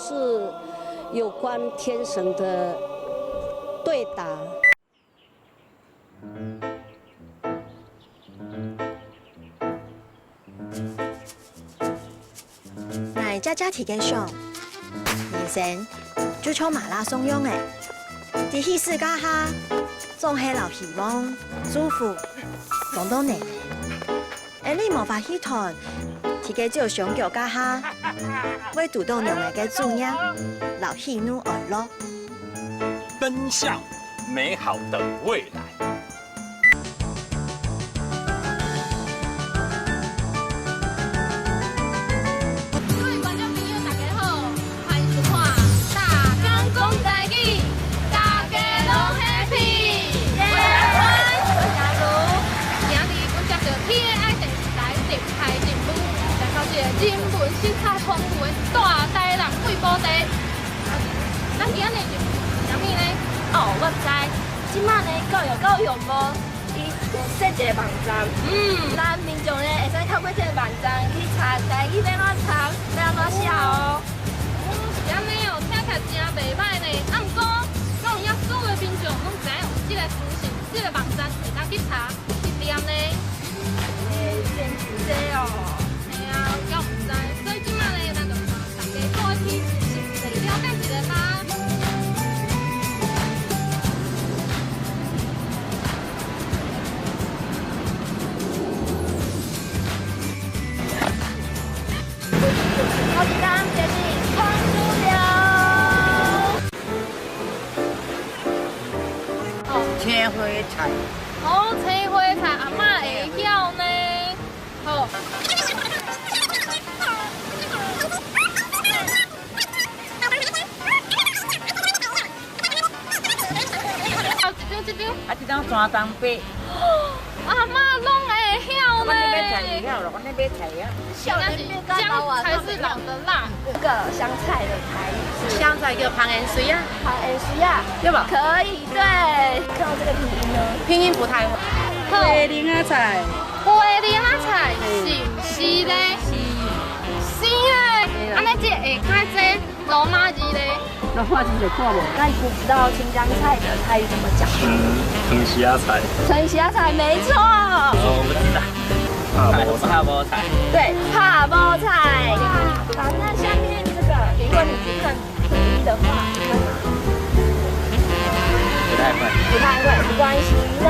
是有關天神的對答。來遮遮提個想，人生就像馬拉松樣的，佇彼世界下，總係留希望、祝福，講到難。而你無法去談，提個只有雙腳架下，會拄到兩个個主人，留喜怒哀樂。奔向美好的未來。各位觀眾朋友，大家好，歡迎收看《大港講台語》，大家攏 happy。耶！我是阿如，今日阮接到 TAI 電視台特派任務，來到這個人文色彩豐富的大台南貴寶地。咱今日任務是啥物呢？哦，我知，這馬呢教育部伊有設一個網站，咱民眾呢會使透過這個網站去查台語欲按怎查，欲按怎寫哦。哦，是按呢哦，聽起來真袂䆀呢。啊，毋過，敢有影所有的民眾攏知影有這個資訊，這個網站會當去查去念呢？真濟哦。嘿啊，有夠毋知，所以這馬呢，咱就帶大家做伙去實際了解一下吧。好，咱就是康主流。哦，青花菜。哦，青花菜阿嬤會曉呢。好。啊，一張一張。啊，這張山東白。阿嬤攏會曉呢。我咧買菜會曉咯，我咧買菜啊。那是薑才是老的辣。這個香菜的台語是香菜叫香芫荽啊，香芫荽啊，對吧？可以，對。看到這個拼音呢？拼音不太會。花蓮仔菜，花蓮仔菜是毋是咧？是。是咧。按呢這下跤這羅馬字咧？羅馬字就看無。那你知道青江菜的台語怎麼講嗎？藤蝦菜。藤蝦菜，沒錯。我不知道。帕波菜，對，帕波菜。好，那下面這個，如果你只看拼音的話，會嗎？不太會，不太會，沒關係。那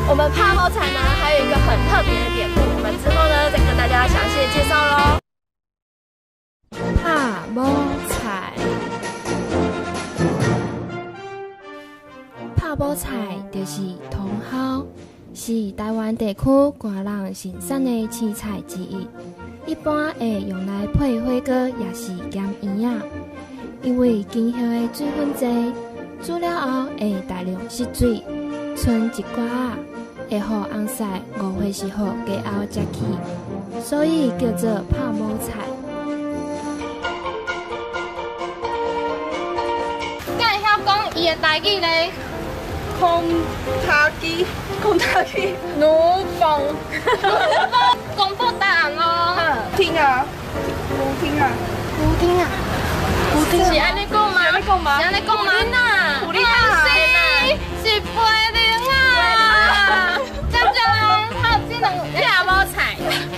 我們帕波菜呢，還有一個很特別的典故，我們之後呢再跟大家詳細的介紹嘍。帕某菜，帕某菜就是茼蒿。是台灣地區寒人盛產的青菜之一，一般會用來配火鍋，也是鹹圓仔。因為根葉的水分濟，煮了後會大量失水，賰一寡仔會予紅屎誤會是予雞餚食去，所以叫做拍某菜。敢會曉講伊的台語咧？空塔機，空塔機，奴崩，奴崩，公布答案咯。聽啊，不聽啊，不聽啊，不聽。是按呢講嗎？是按呢講嗎？是按呢講嗎？普林啊，是是培玲啊。真正，還有這兩拆某菜，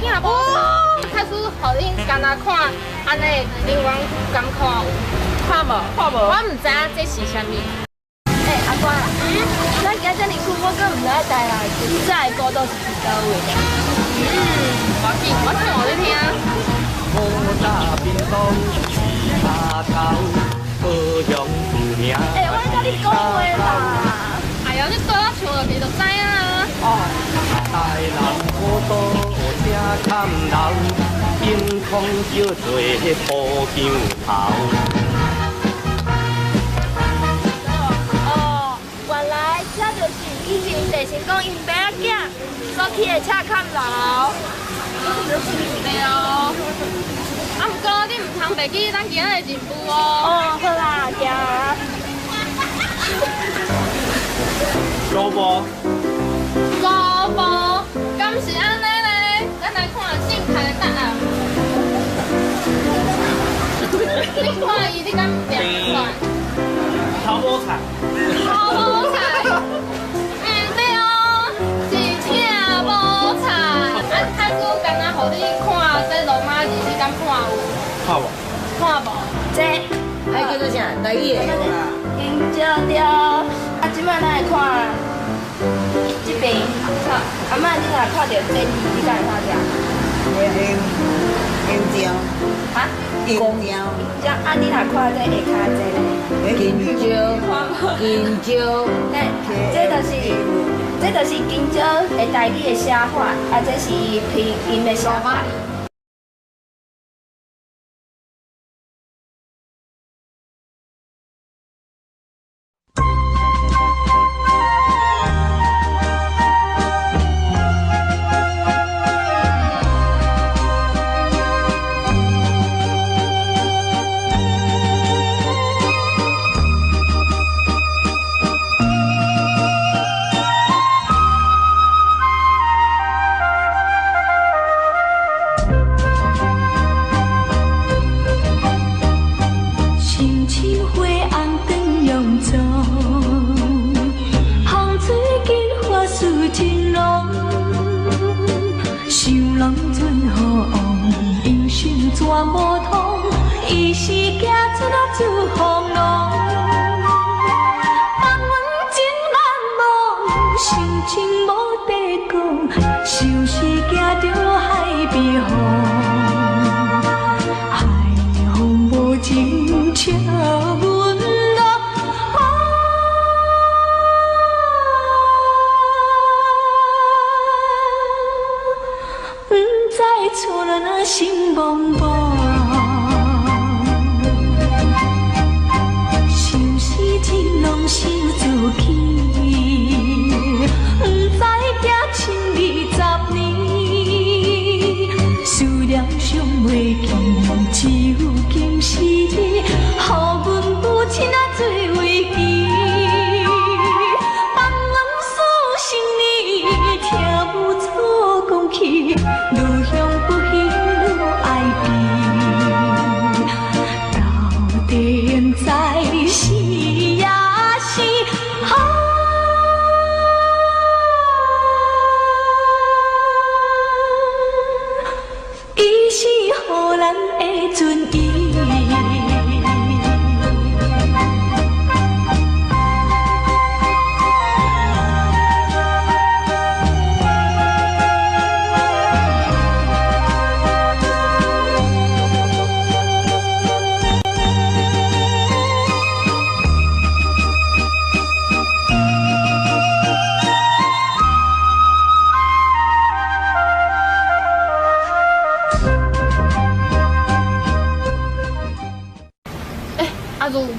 拆某菜，開始予恁敢若看，按呢人員艱苦有。看無？看無？我毋知影這是啥物。欸，阿官，咱今遮爾久，我閣毋知台南古早的古道是佇佗位。無要緊，我唱予你聽。欸，我咧佮你講話啦。哎喲，你對我唱落去就知影啊。哦。哦，原來這就是以前鄭成功𪜶爸仔囝所起的赤崁樓。對哦。啊，毋過你毋通袂記咱今仔的任務哦。哦，好啦，行。萝卜。萝卜，敢是按呢咧？咱來看正確的答案。你看伊，你敢无菜。头无菜。毋对哦，是疼无菜。啊，太子敢若予你看这罗马字，你敢看有？看无？看无？这，哎叫做啥？台语的。金蕉对。啊，这摆咱来看这边，阿嬷，你若看著这字，你敢会看著？香蕉。哈？香蕉。蕉啊，你若看这下跤这咧？金蕉。金蕉。嘿，这就是，这就是金蕉的台语的写法，啊，这是拼音的写法。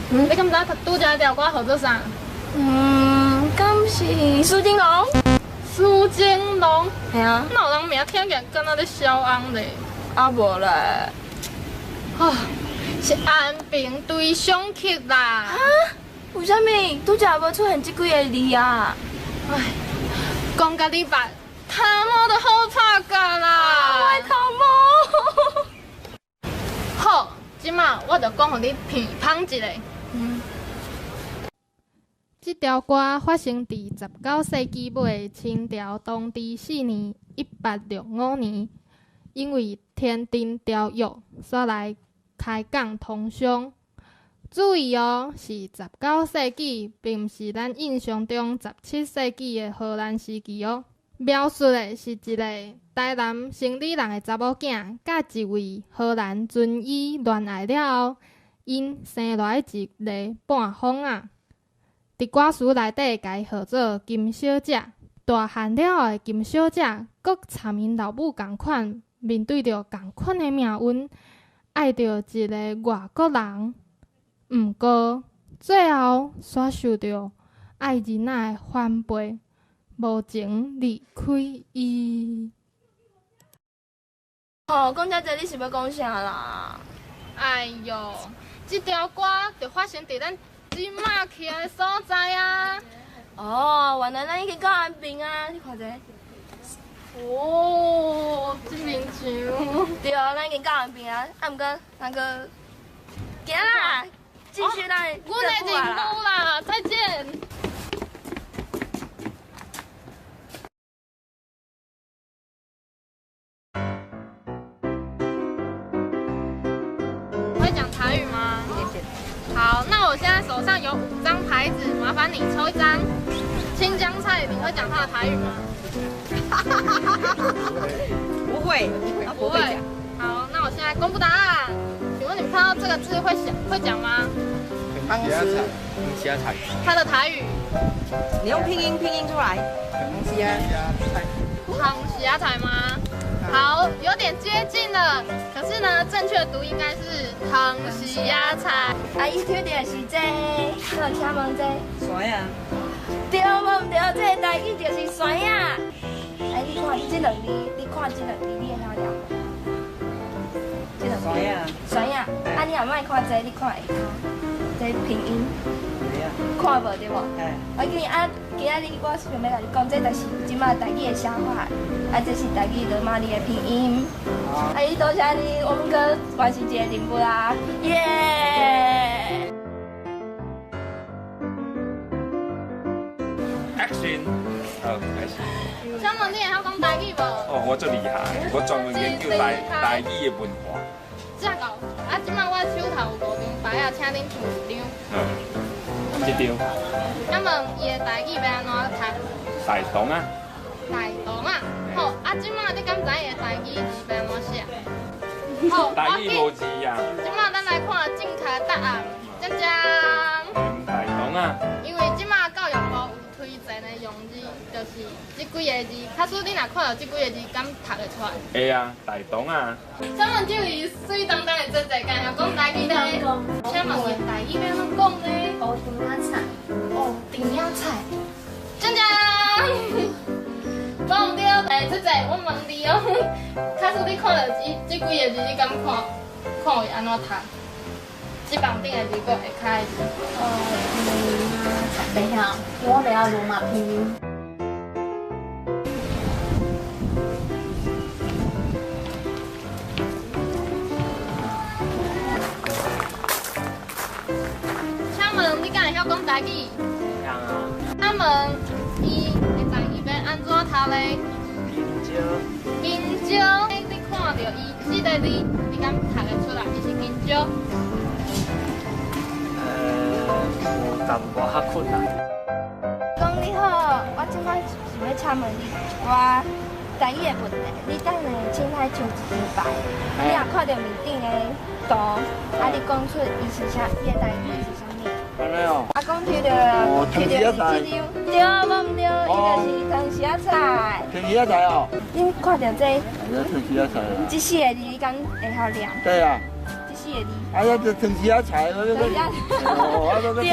你敢知拄才条歌号做啥？敢是苏金龙？苏金龙？系啊。哪有人名听起来敢若咧痟翁咧？啊无咧。啊，是安平对上曲啦。哈？为啥物拄才无出现这几个字啊？唉，讲甲你捌，头毛都好拍甲啦。我的头毛。好，这马我就讲予你鼻芳一下。这条歌发生伫19世纪尾清朝同治4年（1865年），因为天津条约，煞来开港通商。注意哦，是19世纪，并毋是咱印象中17世纪的荷兰时期哦。描述的是一个台南生理人的查某囝，佮一位荷兰军医恋爱了后，𪜶生落来一个半疯仔。伫歌词内底，共伊号做金小姐。大汉了后的金小姐，阁参𪜶老母仝款，面对著仝款的命运，爱著一个外国人。毋过最后，煞受著爱囡仔的反背，无情离开伊。哦，讲遮济，你是欲讲啥啦？哎哟，这条歌就发生伫咱这马徛的所在啊！哦，原来咱已经到安平啊！你看者。哦，这面墙。对啊，咱已经到安平啊！啊，毋过，咱阁行啦，繼續咱的阮的任務啦，再見。會講台語嗎？好，那我現在手上有5張牌子，麻煩你抽一張。青江菜，你會講它的台語嗎？不會，不會。好，那我現在公布答案。請問你們看到這個字會想會講嗎？湯匙，蝦菜。它的台語，你用拼音拼音出來。湯匙菜。湯匙菜嗎？好，有點接近了，可是呢，正確的讀應該是湯匙菜。啊，伊抽到的是這個，你請問這個？山仔。對無毋對？這個台語就是山仔。哎，你看這兩字，你看這兩字，你會曉念無？這兩字。山仔。啊，你若莫看這個，你看下跤，這個拼音。看無對無？我建議啊，今仔日我想欲共你講，這就是這馬台語的寫法，啊，這是台語羅馬字的拼音。啊，你多謝你，我們閣完成一個任務啦，耶！Action！好，開始。請問你會曉講台語無？哦，我足厲害，我專門研究台語的文化。這夠，啊，這馬我手頭有5張牌仔，請恁抽一張。好。這張。請問伊的台語欲按怎讀？大同啊。大同啊，好，啊，這馬你敢知伊的台語是欲按怎寫？好，台語無字啊。這馬咱來看正確答案，鏘鏘。大同啊。因為這馬教育部有推薦的用字，就是這幾個字。假使你若看到這幾個字，敢讀會出來？會啊，大同啊。請問這位水當當的姐姐，敢會曉講台語呢？請問伊台語欲按怎講呢？烏甜仔菜。烏甜仔菜。鏘鏘。講毋對，來姐姐，我問你哦，假使你看到這幾個字，你敢看看會按怎讀？這房頂的字，閣下跤的字。哦，袂曉，我袂曉羅馬拼音。請問你敢會曉講台語？曉啊。請問伊的台語欲按怎讀咧？香蕉。香蕉，你看著伊這個字，你敢讀會出來？伊是香蕉。有淡薄仔困難。講你好，我這擺想欲請問你一寡台語的問題。你等下凊彩抽一張牌，你若看著面頂的圖，啊，你講出伊是啥，伊的台語是啥物？按呢哦。啊，講抽著，抽著是這張，對無毋對？伊就是糖匙仔菜。糖匙仔菜哦。恁看著這？這糖匙仔菜啊。這四個字你敢會曉念？對啊。這四個字。哎呀，這糖匙仔菜，我這個。對。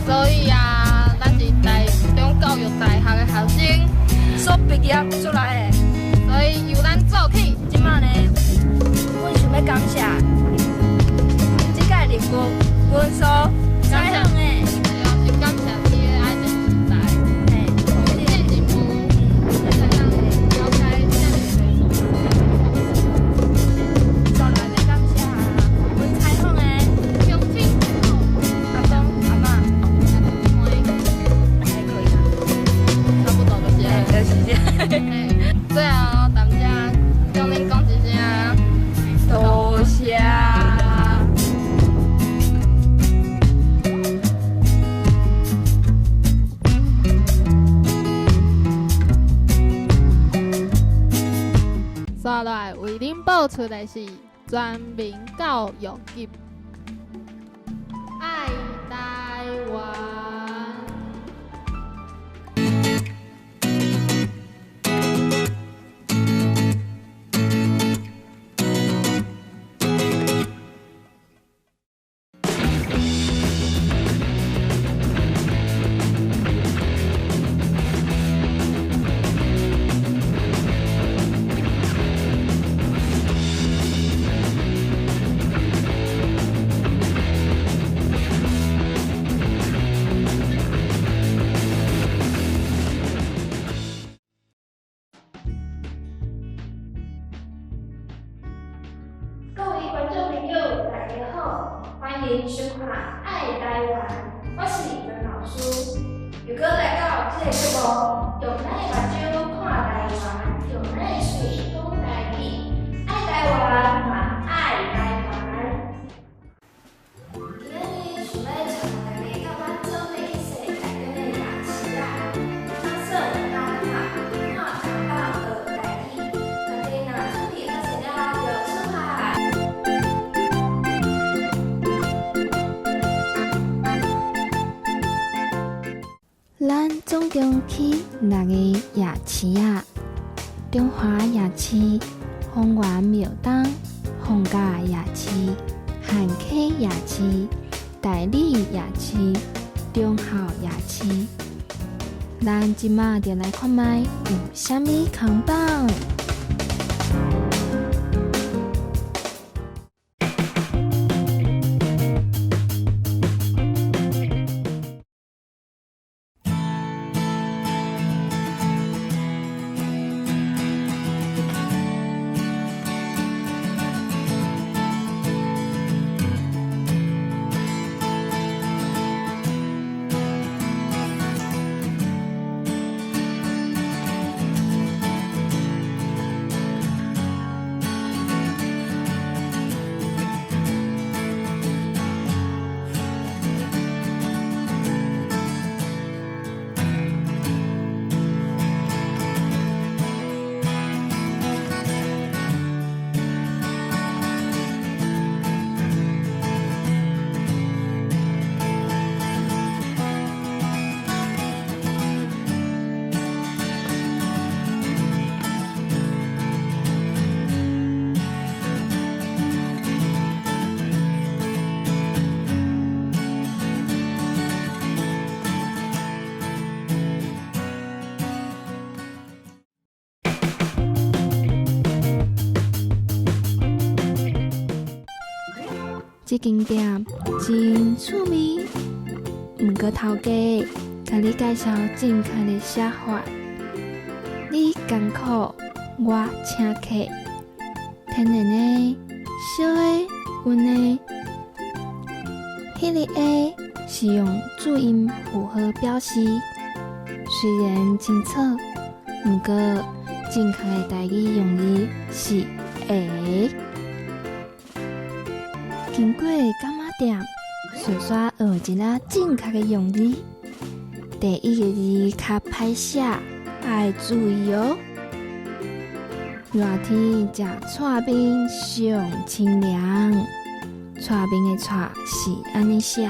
所以啊，咱是台中教育大學的學生，所畢業出來的，所以由咱做起。這馬呢，阮想欲感謝這屆任務，阮所採訪的，是感謝你的愛情時代，嘿，這任務，會使當了解這麼濟。所來欲感謝阮採訪的鄉親、阿公、阿嬤。差不多就是這，就是這。最後，踮這向恁講一聲，多謝。接落來為恁播出的是全民教育集，愛台灣。這个节目，用咱的目睭看台灣，用咱的喙講台語，愛台灣嘛愛台灣。今仔日想欲帶大家佮阮做伙去踅台中的夜市仔，通耍加感覺，看扛棒學台語。大家若準備好勢了，就出發。咱總共去六个夜市仔，中華夜市、豐原廟東、逢甲夜市、漢溪夜市、大里夜市、忠孝夜市。咱這馬就來看覓有啥物扛棒。這間店真趣味，毋過頭家共你介紹正確的寫法。你艱苦，我請客。天然的、燒的、溫的，彼个 A 是用注音符號表示，雖然清楚，毋過正確的台語用字是會。經過柑仔店，順紲學一下正確的用字。第一个字較歹寫，愛注意哦。熱天食蔡麵上清涼，蔡麵的蔡是按呢寫。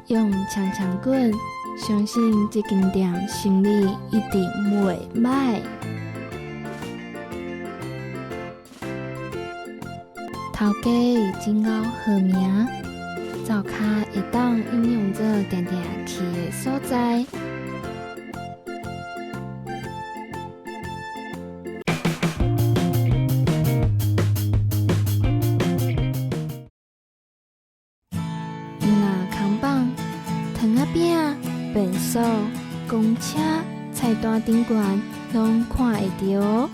用長長棍，相信這間店生意一定袂䆀。頭家真𠢕號名，灶跤會當應用做定定去的所在。毋若扛棒、糖仔餅、便所、公車、菜單頂懸，攏看會著哦。